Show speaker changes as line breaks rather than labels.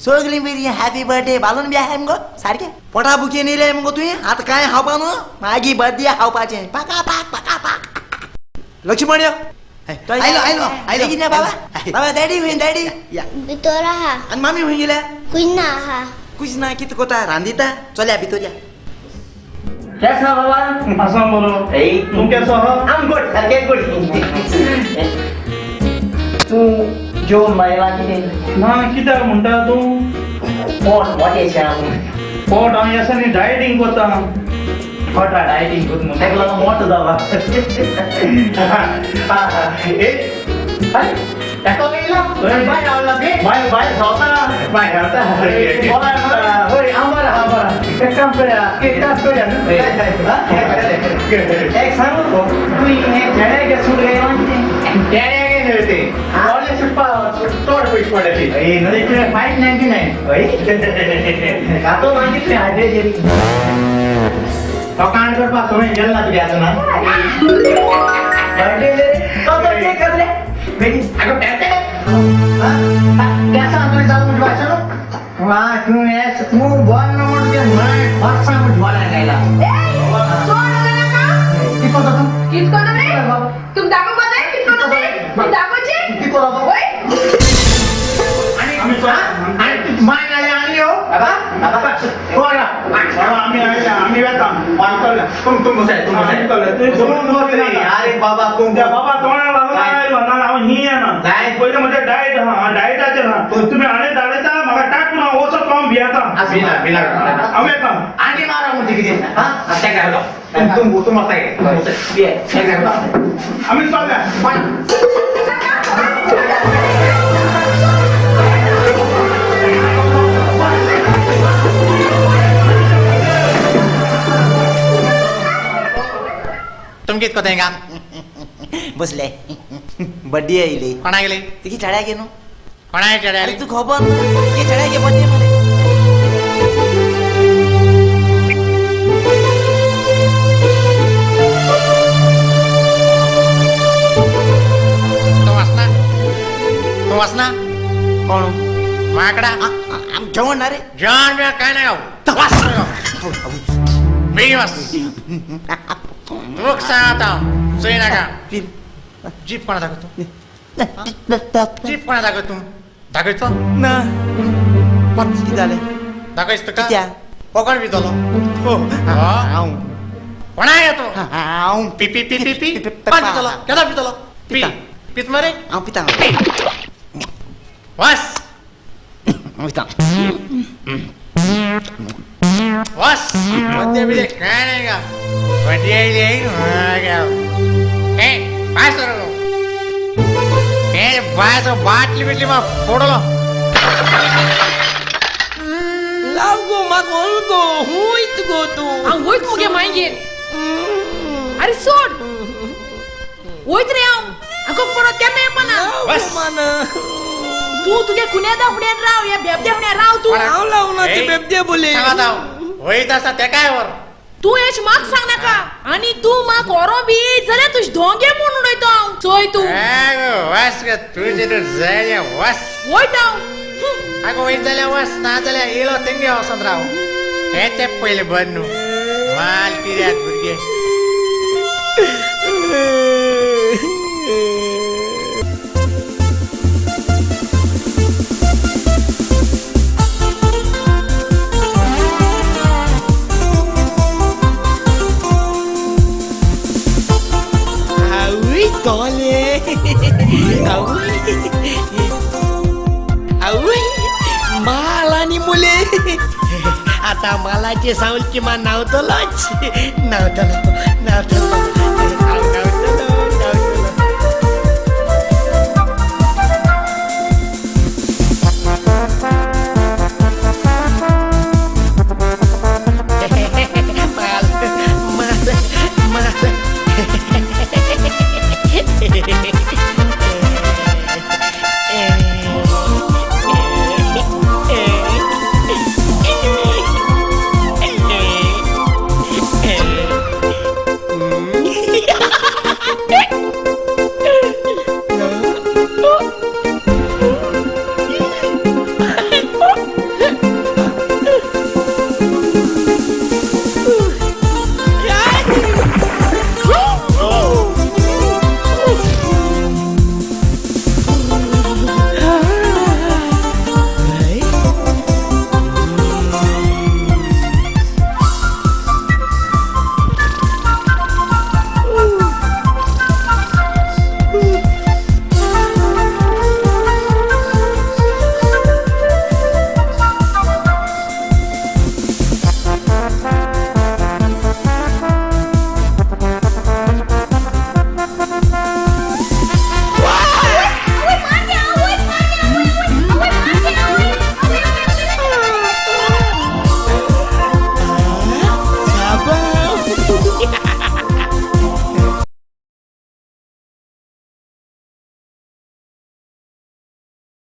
सगळीं बरी happy birthday balloon बी आहाय मुगो सारकें पोटा बुकेन येयलें मुगो तुवें आतां कांय खावपा न्हू मागीर बर्थडे खावपाचें पाका पाक पाका पाक. लक्ष्मण यो. आयलो आयलो आयलो. बेगीन या बाबा. बाबा डॅडी खंय? डॅडी
भितर आहा.
आनी मामी खंय गेल्या?
कुछ ना आहा.
कुछ ना कितें कोता रांदिता? चल या भितर या.
कैसा बाबा?
आसा बरो. तूं केसो आहा?
आम गुड, सारकें गुड. तूं जेवण बायला कितें?
ना कित्याक म्हणटा तूं?
पोट मोटेशें आहा.
पोट हांव ह्या दिसांनी डायटींग करता.
पोटा डायटींग करता म्हणून ताका लागून मोटो जाला. बाय आवडला ते?
बाय बाय खावता. बाय खावता.
हय हांव बरो हांव बरो. एक काम करया, एक काम करया. एक सांगू तूं हें चेड्यागे सूट घायला कितें?
चेड्यागे न्हय तें, व्हडलें सुटपा चड पयशे पडटा ती.
599. हय खातो मागीर तुवें हाडलें.
फकाण करपाक खंय गेल ना तुगे आतां ना?
बर्थडे तो केक कापले.
आगो केसां तुवें चालू म्हणजे भाशण
वा तूं हें तूं बरो म्हूण तुगे वर्सां म्हूण बोलायला आयला.
कित करता तूं?
कित करता रे? तुम दाखोवपा जाय कित करता तें? तूं दाखोवचें?
कित करता तूं?
वय
आनी आनी माय नाल्यार आनी यो
बाबा बाबा
कोण आमी आमी वेता.
तूं तूं बसाय तूं बसाय
तूं
अरे बाबा तूं
बाबा तोंडाक लागून आयलो ना हांव ही येना. पयलें म्हजें डायट आहा, डायटाचेर आहा. तुमी हाणें धाडयता म्हाका टाक ना वचत हांव भियेता. हांव येता.
आनी मारा म्हणजे कितें? तूं तूं बसाय
आमी चल्ल्या.
तुम कित कोताय काम?
बसले बर्थडे आयली.
कोणा गेली?
तुगे चेड्यागे न्हू.
कोणाय चेड्याली?
तूं खबर ना तुगे चेड्यागे बर्थडे मरे.
तूं वचना? तूं वचना?
कोण?
माकडा.
आम जेवण ना रे?
जेवण बिवण काय ना. वच बेगीन वच. तुका सांगता हांव चोय नाका. जीप कोणा दाखयता तूं? जीप कोणा दाखयता तूं? दाखयतो
ना. कितें जालें?
दाखयस तुका?
कित्याक?
कोण पितलो?
हांव.
कोणाक येतो?
हांव.
P P P P P कोण पितलो? केदो पितलो? पी पीत मरे?
हांव पिता.
वस
पिता.
वस बड्डे बिड्डे काय नाही का? बड्डे आयली ए भायर सर ए भायर सर. बाटली बिटली म्हाका फोडलो.
लाव गो म्हाका ओल गो हुंयत गो तूं.
हांव वयत मुगे मागीर. अरे सोड वयत रे हांव. आगो परत केन्ना येवपा ना. तूं तुगे कुन्यादा फुड्यान राव, ह्या बेबद्या फुड्यान राव तूं.
हांव लावना ते बेबदे बोले.
सांगात हांव वयत आसा तेकाय व्हर.
तूं हेश म्हाका सांग नाका. आनी तूं म्हाका व्हरो बी जाल्यार तुज दोंगे म्हूण उडयतो हांव. चोय तूं
वस गे तुजें तूं जाल्यार वस.
वयता हांव.
आगो वयत जाल्यार वस, ना जाल्यार येयलो तेंगे वचोन राव. हें तें पयलें बरें न्हू. माल कित्याक भुरगे.
माल आणि मुले आता मालाचे सावलकी मान नावतलोच नावतलो नावतलो नावतलो नावतलो. माल माल माल.